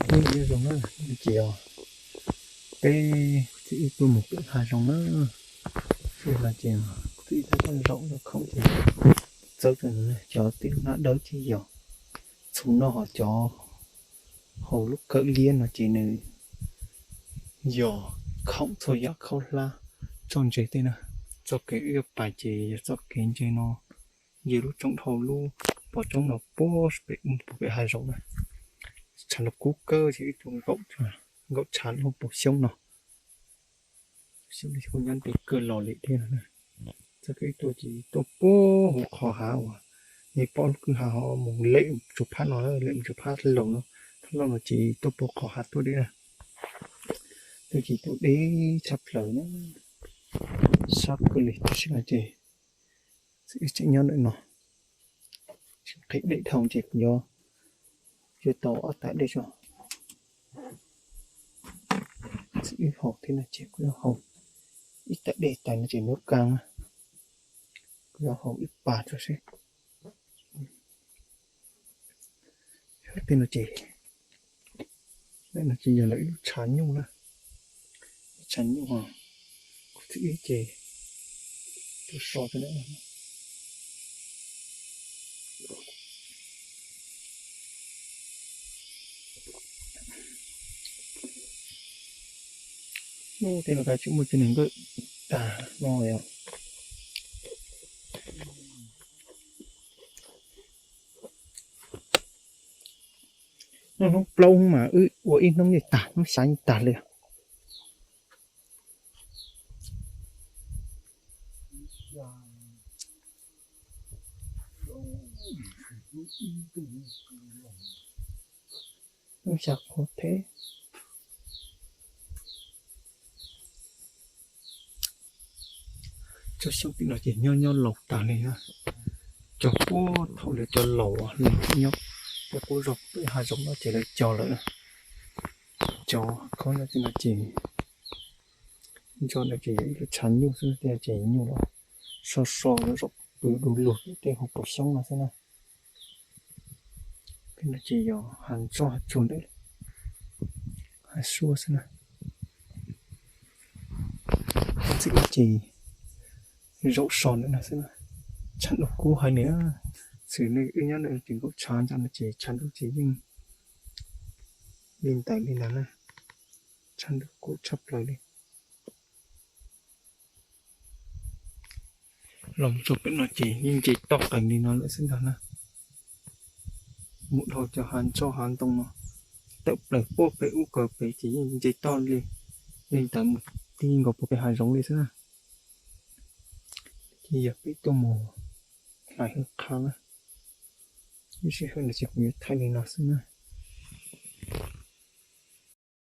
Nyob zoo na, ces peb txiv wb tuaj mus pem hav zoov na, no ces txiv wb tab tom zaum zaum khoom ces txawb rau cov tib lub hnab dawb ces yog txhuv no, ho cov hauv lub kawm liab no ces nws yog khoom txhua yam khaub hlab txoj ntse tej na. Txoj kev wb yuav pais ces yog txoj kev ntse no, yog lub roob dhau lub pov roob no puag pem, puag pem hav zoov na. Tshav ntuj kub kawg ces wb tuaj nkaum, nkaum tshav lub hauv paus xyoob no. Xyoob no kuj nyob ntev kawg los li thiab no. Txoj kev wb tuaj ces tuaj puag hauv qhov hav uas nej pom lub kwj ha ho mus lem tsuas phab no, lem tsuas phab laus no, phab laus no ces tuaj puag qhov hav tuaj deb na. Tuaj ces tuaj deb tshaj plaws na, sab kawg li. Tam sim no ces txiv wb tseem nyob ntawm no, tseem qhib dej dhau ces kuv yuav, yuav tau ob tas dej tso. Txiv wb haus thiab no ces kuv yuav haus ib tas dej tas no ces nws yuav kawg na, kuv yuav haus ib pas tso seb. Tej no ces, no ces yog lawv ib lub tshav nyuj na, tshav nyuj, kuv txiv wb ces tuaj so rau ntawm no. Hnub tej no kav tsis muaj cov niag nkawm tag no yom. Hnub, hnub plaub mas wb ua ib hnub yeej tag, hnub xya yeej tag li. Hnub xya qhuav thiab. Tsob xyoob tim no ces nyob nyob laus tag li na. Cog puag thaum lawv cov laus nyob puag qub zog pem hav zoov no ces lawv cog lawm na. Cov khob nyob tim no ces nco ntawd ces yog ib lub tshav nyuj xwb, tej no ces nyuj los so so zaum pw du lug tej hauv paus xyoob no xwb na. Tej no ces yog hav ntsoj hav tsuag ntawd, hav suab xwb na. Txiv wb ces zaum so ntawm no xwb na. Tshav ntuj kub heev li. Txwm wb nyob ntawm no ces nkaum tshav ntawm no ces tshav ntuj ces yeej li ntawd li ntawd na. Tshav ntuj kub tshaj plaws li. Los mus txog pem no ces yeej nce toj qees li no lawm xwb ntag na. Mus dhau cov hav ntsoj hav ntoo no, tawm plaws puag pem ub kaw pem ces yeej nce toj li, li ntawd mus ti nkaus puag pem hav zoov li xwb na. Ces yog peb tuaj mus hlais hwj qha na, ib sij hawm no ces kuv yuav thaij li no xwb na.